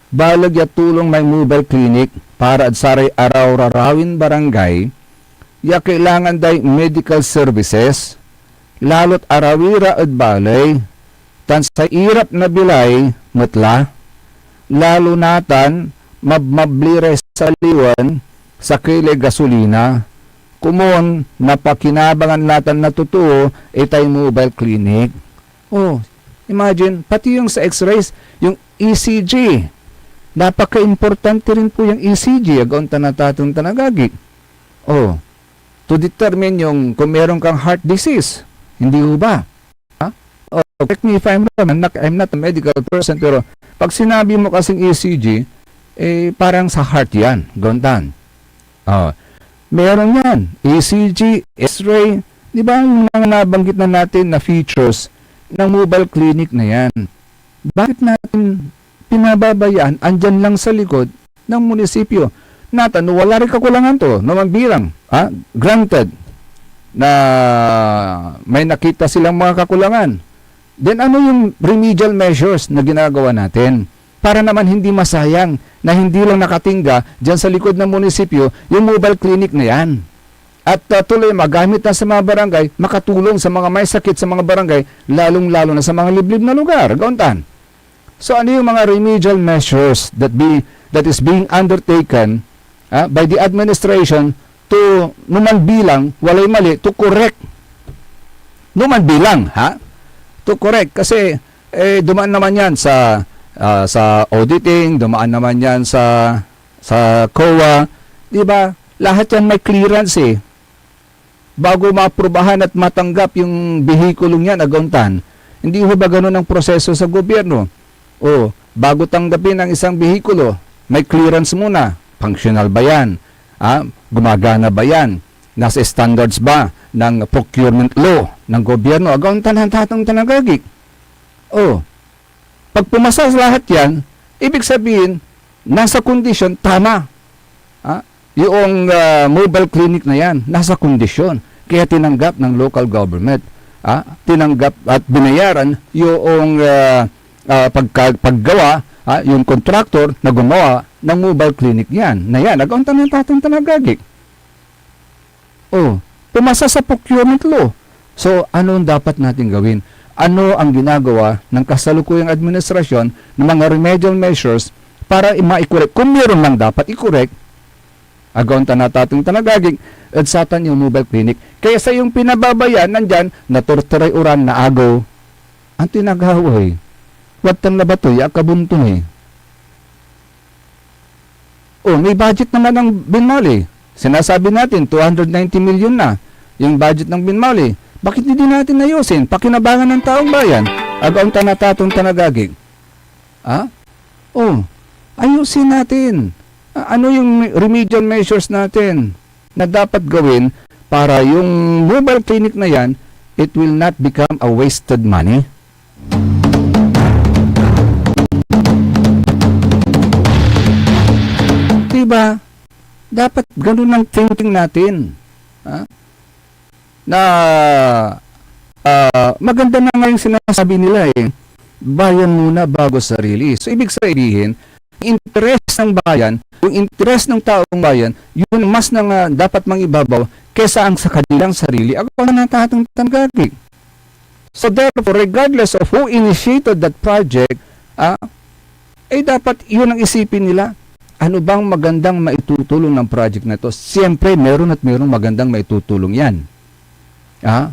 Baleg ya tulong may mobile clinic para ed saray araw-rarawin barangay ya kailangan day medical services, lalot arawi ra ed baley, tan say irap na bilay met la, lalo natan mabmabli ray saliwen, sakey lay gasolina, komon napakinabangan la tan na totoo itay mobile clinic. Oh, imagine, pati yung sa X-rays, yung E C G, napaka-importante rin po yung E C G, agaon ta natateng tan agagik. Oh, to determine yung kung meron kang heart disease. Hindi ho ba? Ha? Oh, correct me if I'm wrong, I'm not, I'm not a medical person, pero pag sinabi mo kasing E C G, eh, parang sa heart yan, agaon tan. Oh, meron yan, E C G, X-ray, di ba, yung mga nabanggit na natin na features ng mobile clinic na yan. Bakit natin pinababayaan, andyan lang sa likod ng munisipyo? Natan, no wala rin kakulangan to, no man bilang, ha? Granted na may nakita silang mga kakulangan. Then ano yung remedial measures na ginagawa natin para naman hindi masayang na hindi lang nakatingga dyan sa likod ng munisipyo yung mobile clinic na yan? At, ah, tuloy magamit na sa mga barangay, makatulong sa mga may sakit sa mga barangay, lalong-lalo na sa mga liblib na lugar, agaon tan. So, ano yung mga remedial measures that be, that is being undertaken, ah, by the administration to, no man bilang, walay mali, to correct? No man bilang, ha? To correct. Kasi, eh, dumaan naman yan sa, ah, sa auditing, dumaan naman yan sa, sa COA, di ba? Lahat yan may clearance eh. Bago maaprubahan at matanggap yung behikulong yan, agaon tan. Hindi ho ba ganun ang proseso sa gobyerno? O, bago tanggapin ang isang behikulo, may clearance muna. Functional ba yan? Ah, gumagana ba yan? Nasa standards ba ng procurement law ng gobyerno? Agaon tan, atateng tan agagik. O, pag pumasa lahat yan, ibig sabihin, nasa kondisyon, tama. Ah, yung, ah, mobile clinic na yan, nasa kondisyon. Kaya tinanggap ng local government. Ah, tinanggap at binayaran yung, ah, ah, pagka-, paggawa, ah, yung contractor na gumawa ng mobile clinic yan, na yan. Agaon tan, atateng tan agagik. Oh, pumasa sa procurement law. So, ano ang dapat natin gawin? Ano ang ginagawa ng kasalukuyang administrasyon ng mga remedial measures para i-, maikorek? Kung meron lang dapat ikorek, agaon tan, atateng tan agagik, ed satan yung mobile clinic. Kaya sa yung pinababayaan, nandyan, natorturay uran, naagew. Antoy nagawa eh? Wadtan labat to, ya akabunto eh. Oh, may budget naman ang BINMALI. Sinasabi natin, two hundred ninety million na yung budget ng BINMALI. Bakit hindi natin ayusin? Pakinabangan ng taong bayan. Agaon tan, atateng tan agagik. Ah? Oh, ayusin natin. A-, ano yung remedial measures natin na dapat gawin para yung mobile clinic na yan, it will not become a wasted money? Diba? Dapat ganun ang thinking natin. Ha? Na, ah, maganda na nga yung sinasabi nila eh, "Bayan muna bago sarili." So, ibig sabihin, yung interes ng bayan, yung interes ng taong bayan, yun mas na nga dapat mangibabaw kesa ang sa kanilang sarili. Agaon tan, atateng tan agagik. So therefore, regardless of who initiated that project, ah, eh dapat yun ang isipin nila. Ano bang magandang maitutulong ng project na 'to? Siyempre, meron at merong magandang maitutulong 'yan. Ah,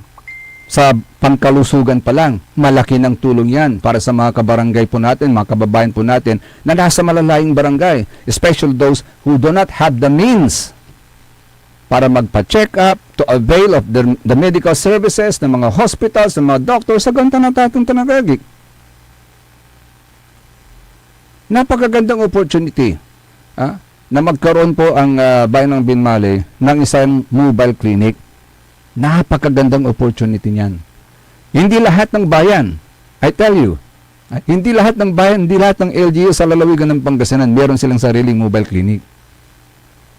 sa pangkalusugan pa lang, malaki ng tulong 'yan para sa mga kabarangay po natin, mga kababayan po natin na nasa malalayong barangay, especially those who do not have the means para magpa-check up, to avail of the, the medical services ng mga hospitals, ng mga doctors, sa ganta na tatang tanagagik. Napakagandang opportunity, ah, na magkaroon po ang, ah, bayan ng Binmali ng isang mobile clinic. Napakagandang opportunity niyan. Hindi lahat ng bayan, I tell you, ah, hindi lahat ng bayan, hindi lahat ng L G U sa lalawigan ng Pangasinan, meron silang sariling mobile clinic.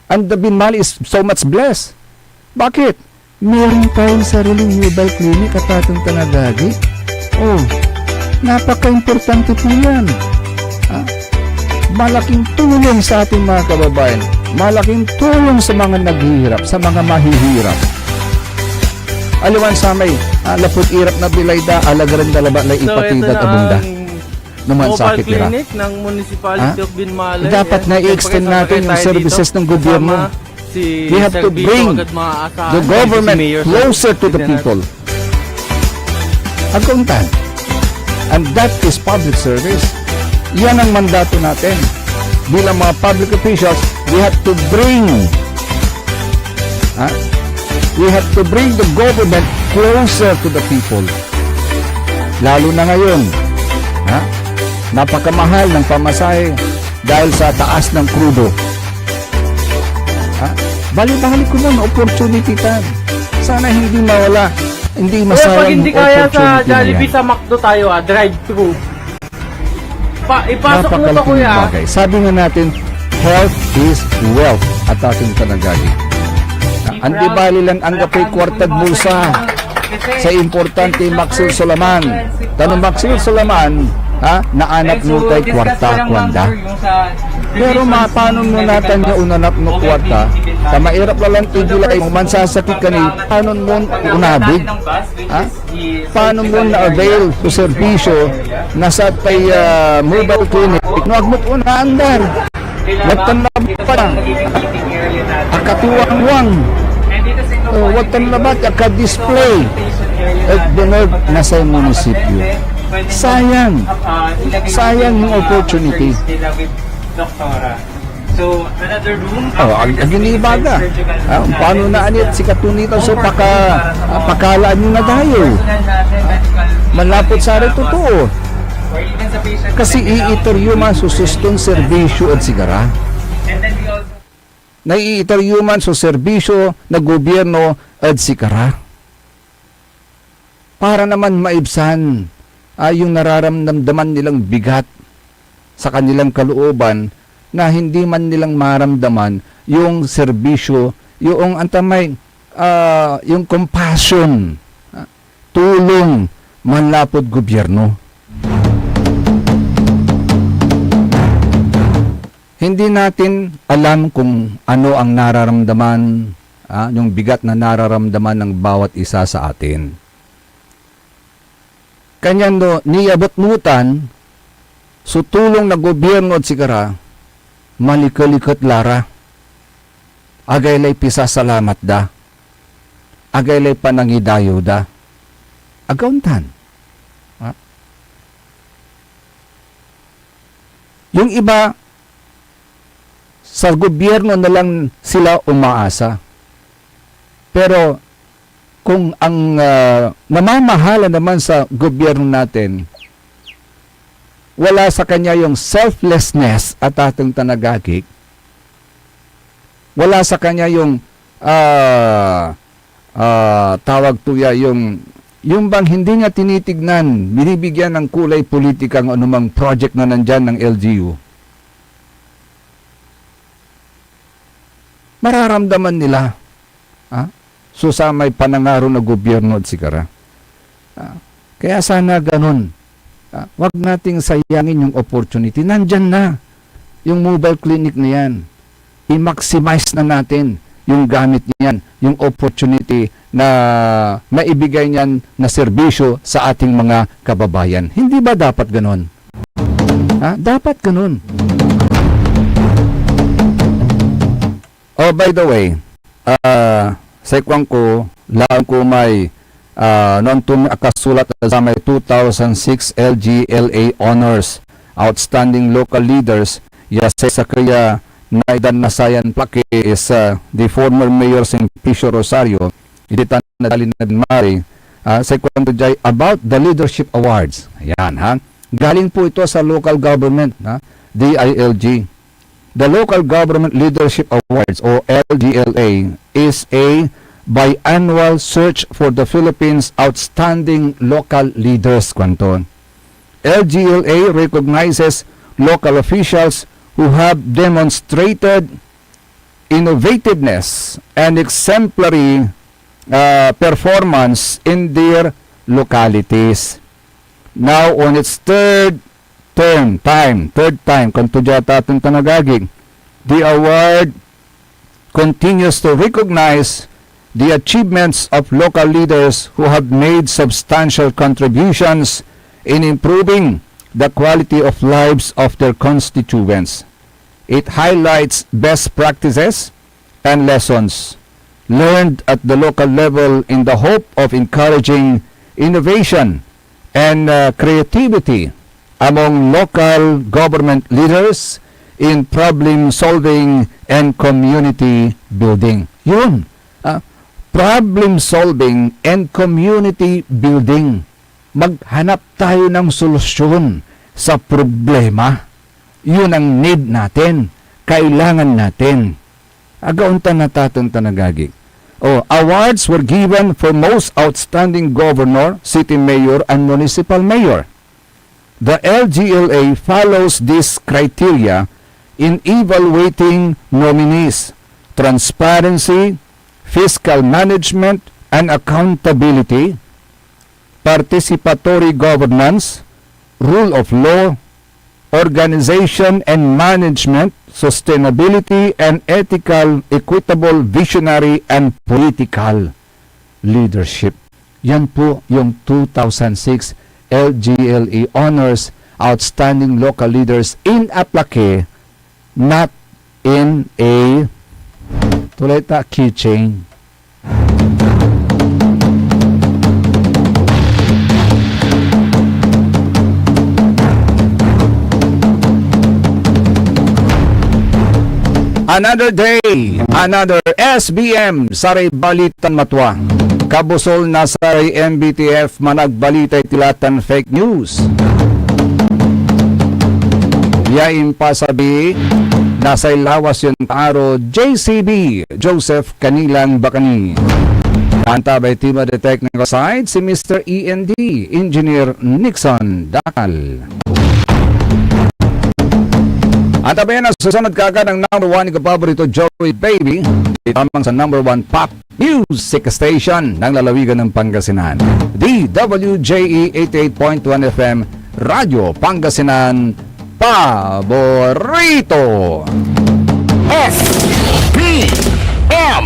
And the Binmali is so much blessed. Bakit? Meron tayong sariling mobile clinic at ating tanagagi. Oh, napaka-importante po yan. Ha? Malaking tulong sa ating mga kababayan. Malaking tulong sa mga naghihirap, sa mga mahihirap. Aliwan samay, ah, lapud irap na bilay da, alagaren da labat lay So, ipatey ito dad na abung da. ang No man mobile sakit ira. clinic ng Municipality Ha? of Binmalay. Dapat Yan. na i-extend Siyempre, natin yung sabay tayo services dito. ng gobyerno. Kasama si We have to Servicio bring Agad Maasa, the government Deputy Mayor closer to the City Hall. people. Agkauntan. And that is public service. Yan ang mandato natin. Bilang mga public officials, we have to bring, ha? We have to bring the government closer to the people. Lalo na ngayon, ha? Napakamahal ng pamasahe dahil sa taas ng krudo. Ha? Bali-balik ko nun, opportunity time. Sana hindi mawala, hindi Kuya, pag masayang hindi yung kaya sa opportunity na Jollibee, yan. sa McDo tayo, ah, drive-thru. Pa, ipasok mo to, Napakalaking kuya, ah. bagay. Sabi nga natin, health is wealth, at ating tanagagi. Ang di bali lan anggapoy kuartad bulsa, sa importante Maxil Solaman. Tano Maxil Solaman, ha, naanap mo tay kuarta, kuanda. Pero ma-, paano mo natan ya unanap mo kuarta? Ta mairap la lan igilay mo, mansasakit ka ni, paano mo unabig? Ha? Paano mo na-avail so serbisyo na satay, ah, mobile clinic no agmo to naandar? Wadtan labat akatiwangwang. O, wadtan labat akadisplay ed beneg na say munisipyo. Sayang. Sayang yung opportunity. So, another room. Oh, ag-, aginibaga. Ah, paano na anit si Katunitan so paka-, ah, pakalaan yo na tayo? Manlapot saray totoo. Kasi iiter yo man so suston serbisyo ed sikara. Naiiter yo man so serbisyo na gobyerno ed sikara. Para naman maibsan, ah, yung nararamdaman nilang bigat sa kanilang kalooban na hindi man nilang maramdaman yung serbisyo, yung antamay, ah, yung compassion, ah, tulong manlapud gobyerno. Hindi natin alam kung ano ang nararamdaman, ah, yung bigat na nararamdaman ng bawat isa sa atin. Kanyan no, niabet mo tan so tulong na gobyerno ed sikara, malikeliket la ra. Agay lay pisasalamat da. Agay lay panangidayew da. Agaw tan. Ha? Yung iba, sa gobyerno na lang sila umaasa. Pero kung ang, ah, namamahala naman sa gobyerno natin, wala sa kanya yung selflessness at ating tanagagik, wala sa kanya yung, ah, ah, tawag to ya, yung, yung bang hindi niya tinitignan, binibigyan ng kulay politika ang anumang project na nandyan ng L G U. Mararamdaman nila, ah, so samay panangaro na gobyerno ed sikara. Ah, kaya sana ganun. Ah, wag nating sayangin yung opportunity. Nandyan na yung mobile clinic na yan. I-maximize na natin yung gamit niyan, yung opportunity na maibigay niyan na serbisyo sa ating mga kababayan. Hindi ba dapat ganun? Ha? Dapat ganun. Oh, by the way, ah, say kuan ko, laen ko may, ah, no anto may akasulat ed samay two thousand six L G L A Honors Outstanding Local Leaders, ya say sakey a naitdan na sayan plake is, ah, the former Mayor Simplicio Rosario, ed tan Nadalin na Binmari, ah, say kuanto diay about the Leadership Awards. Ayan, ha? Galing po ito sa local government, ha? D I L G. The Local Government Leadership Awards o L G L A is a biannual search for the Philippines' outstanding local leaders, kuanto. L G L A recognizes local officials who have demonstrated innovativeness and exemplary, uh, performance in their localities. Now, on its third term, time, third time, kuanto dia, taton tan agagi, the award continues to recognize the achievements of local leaders who have made substantial contributions in improving the quality of lives of their constituents. It highlights best practices and lessons learned at the local level in the hope of encouraging innovation and, uh, creativity among local government leaders in problem solving and community building. Yun, ah, problem solving and community building. Maghanap tayo ng solusyon sa problema. Yun ang need natin, kailangan natin. Aga ontan, taton tan agagi. Oh, awards were given for most outstanding governor, city mayor, and municipal mayor. The L G L A follows this criteria in evaluating nominees: transparency, fiscal management, and accountability, participatory governance, rule of law, organization and management, sustainability and ethical, equitable, visionary and political leadership. Yan po yung two thousand six L G L A Honors Outstanding Local Leaders in a plaque, not in a, tulay ta, keychain. Another day, another S B M, saray balitan matua. Kabusol na saray M B T F managbalita ed tan fake news. Ya impasabi na say lawas yon kaaro, J C B, Joseph Canilang Bacani. Antabay team at the technical side, si Mister E N D, Engineer Nixon Dacal. Antabayan ang susunod kaagad ng number one ko paborito, Joey Baby. Dito lamang sa number one pop music station ng lalawigan ng Pangasinan. D W J E eighty-eight point one F M, Radyo Pangasinan, paborito. S P M.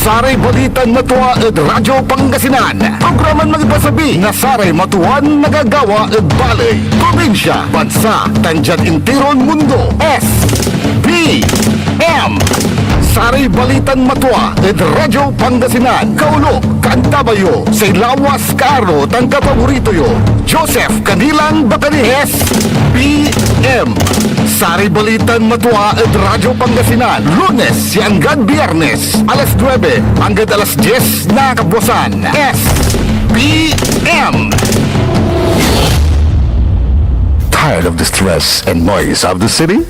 Saray balitan matua ed Radyo Pangasinan. Programan mangipasabi na saray matuan nagagawa ed baley, probinsya, bansa, tan diad interon mundo. S P M. Saray balitan matua ed Radyo Pangasinan. Kaulo, kaantabay yo say lawas, kaaro, tan kapaborito yo, Joseph Canilang Bacani. S P M. Saray balitan matua ed Radyo Pangasinan, Lunes ya anggad Biyernes, alas nuebe anggad alas dies na kabuasan. S P M. Tired of the stress and noise of the city?